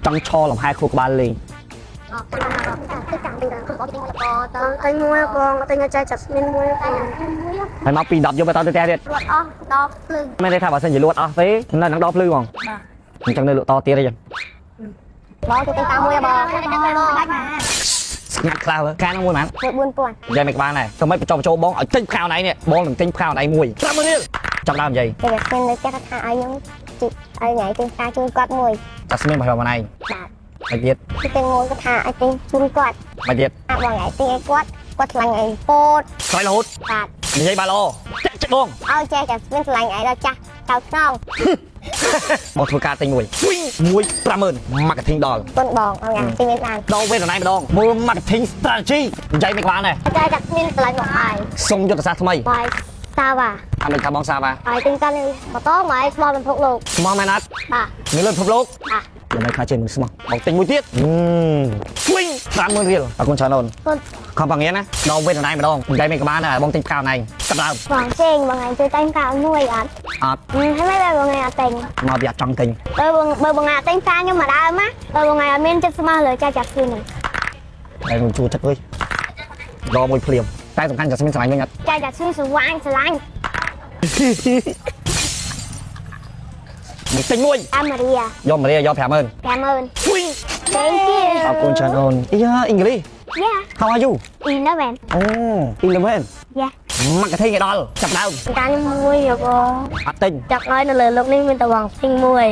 ចង់ឈរលំហែខួរក្បាលលេង ទិញមួយបងទិញឲ្យចែកចាស្មានមួយបង ហើយមកពី10យកទៅតទៅផ្ទះទៀត រត់អស់ដល់ភ្លឺ មានន័យថាបើសិនជាលួតអស់ទេនៅនឹងដល់ភ្លឺហ្មង បាទ អញ្ចឹងនៅលក់តទៀតអីចឹង បងទៅទិញតាមមួយបង ស្ងាត់ខ្លះមើលកាលហ្នឹងមួយហ្មង មួយ4000 និយាយមិនក្បាលដែរសូម្បីបញ្ចុះបញ្ចូលបងឲ្យទិញផ្កាអនឯងនេះបងនឹងទិញផ្កាអនឯងមួយ5រៀលចាប់ដើមនិយាយ តែស្មាននៅផ្ទះគាត់ថាឲ្យខ្ញុំជីឲ្យថ្ងៃទិញផ្កាជូនគាត់មួយ តាស្មានមកអនឯង បាទ មកទៀត គឺទិញមួយគាត់ថាឲ្យទិញជូនគាត់ មកទៀត អាបងថ្ងៃទិញឲ្យគាត់គាត់ឆ្លាញ់អីពោត ស្រ័យរហូត បាទ និយាយបានល្អចាក់ចិត្តបង ឲ្យចេះចាស្មានឆ្លាញ់អីដល់ចាស់ចៅខ្នង បងធ្វើការទិញមួយវិញមួយ50000 marketing ដល់ គុណបងឲ្យថ្ងៃទិញមានបាន ដល់វេទនាម្ដងមើល marketing strategy និយាយមិនក្បាលដែរ តែចាស្មានឆ្លាញ់មកឲ្យ សុំយុទ្ធសាស្ត្រថ្មី បាយសាវ៉ា អាមិនថាបងសាវ៉ា ឲ្យទិញតានេះម៉ូតូមកឲ្យស្មោះពិភពលោក ស្មោះមែនអត់ បាទ មានលុយពិភពលោក បាទ ដើម្បីខ្លាចជាមិនស្មោះបងទិញមួយទៀតវិញ50000រៀលអរគុណច្រើនអូន គុណ ខំបង្រៀនណាដល់វេទនាម្ដងនិយាយមិនក្បាលដែរបងទិញផ្កាអនឯងចាប់ដើម បងចេងបងឯងជួយតែងកាមួយអត់ អត់ ហើយមិនបើបងឯងអត់ទិញ មកវាអត់ចង់ទិញ បើបងឯងអត់ទិញផ្កាខ្ញុំមកដើមណាបើបងឯងអត់មានចិត្តស្មោះលើចាស់ចាស់ស្មាន តែខ្ញុំជួចិត្តអើយដល់មួយភ្លាមតែសំខាន់ចាស្មានស្រឡាញ់វិញអត់ ចាស់ចាស់ស្មានស្រវាញ់ស្រឡាញ់ មកទិញមួយ អាម៉ារីយ៉ា យកមករៀលយក50000 50000 វិញ Thank you. អរគុណច្រើនអូនអីយ៉ា English. Yeah. How are you? 11. អូ11. Yeah. Marketing ឲ្យដល់ចាប់ដើម តាខ្ញុំមួយយកបង អត់ទិញ ចាប់ឲ្យនៅលើលោកនេះមានតែបងទិញមួយ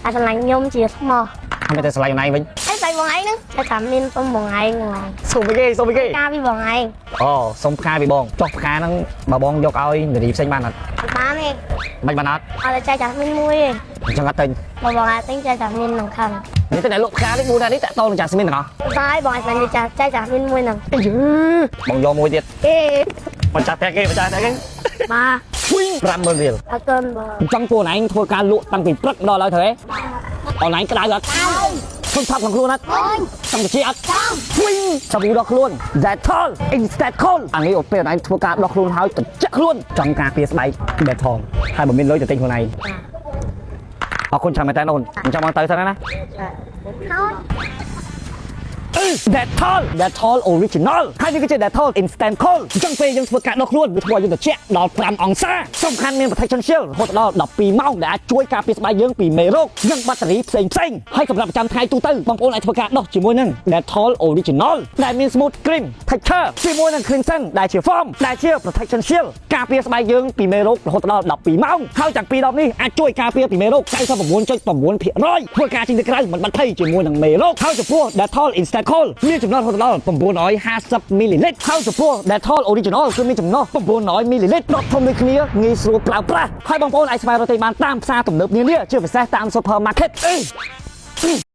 អាស្រឡាញ់ខ្ញុំជាស្មោះ ហើយតែស្រឡាញ់អូនឯងវិញ អីស្អីបងឯងហ្នឹងតែថាមានសុំបងឯងហ្មង សុំពីគេសុំពីគេ ការពីបងឯង អូសុំផ្កាពីបងចុះផ្កាហ្នឹងបើបងយកឲ្យនារីផ្សេងបានអត់ អត់បានទេ មិនបានអត់ អត់តែចែកចាស់មានមួយទេ អញ្ចឹងអត់ទិញ បើបងឯងទិញចែកចាស់មាននឹងខឹង នេះទៅអ្នកលក់ផ្កានេះ4នាក់នេះតាក់តងនឹងចាស្មានទាំងអស់ បាយបងឯងស្លាញ់ចាស់ចែកចាស់មានមួយហ្នឹង អីយឺបងយកមួយទៀត អេ ម្ចាស់ផ្ទះគេម្ចាស់ផ្ទះគេ បាទ វិញ50000រៀល អរគុណបង អញ្ចឹងពួកឯងធ្វើការលក់តាំងពីព្រឹកដល់ឡើយត្រូវទេអនឡាញក្តៅអត់ធំថប់ក្នុងខ្លួនអត់ចង់តិចអត់វិញសាប៊ូដល់ខ្លួន Dettol Instant Cool អានេះអូពេលអនឡាញធ្វើការដោះខ្លួនហើយត្រជាក់ខ្លួនចង់ការពារស្បែក Dettol ហើយបើមានលុយទៅទិញខ្លួនឯងអរគុណច្រើនមែនតើអូនអញ្ចឹងបងទៅសិនណា ហើយ Dettol Dettol Original ហើយនេះគឺជា Dettol Instant Cool អញ្ចឹងពេលយើងធ្វើការដោះខ្លួនវាធ្វើឲ្យយើងត្រជាក់ដល់5អង្សាសំខាន់មាន protection shield រហូតដល់12ម៉ោងដែលអាចជួយការពារស្បែកយើងពីមេរោគនិងបាក់តេរីផ្សេងផ្សេងៗហើយសម្រាប់ប្រចាំថ្ងៃទូទៅបងប្អូនអាចធ្វើការដោះជាមួយនឹង Dettol Original ដែលមាន smooth cream texture ជាមួយនឹង cleansing ដែលជា foam ដែលជា protection shield ការពារស្បែកយើងពីមេរោគរហូតដល់12ម៉ោងហើយទាំងពីរដបនេះអាចជួយការពារពីមេរោគ99.9%ធ្វើការចេញទៅក្រៅមិនបាត់ភ័យជាមួយនឹងមេរោគហើយចំពោះ Dettol Instant Cool មានចំណុះរហូតដល់950មីលីលីត្រហើយចំពោះ Dettol Original គឺមានចំណុះ900មីលីលីត្រដបធំដូចគ្នាងាយស្រួលប្រើប្រាស់ហើយបងប្អូនអាចស្វែងរកទិញបានតាមផ្សារទំនើបនានាជាពិសេសតាម Supermarket អេ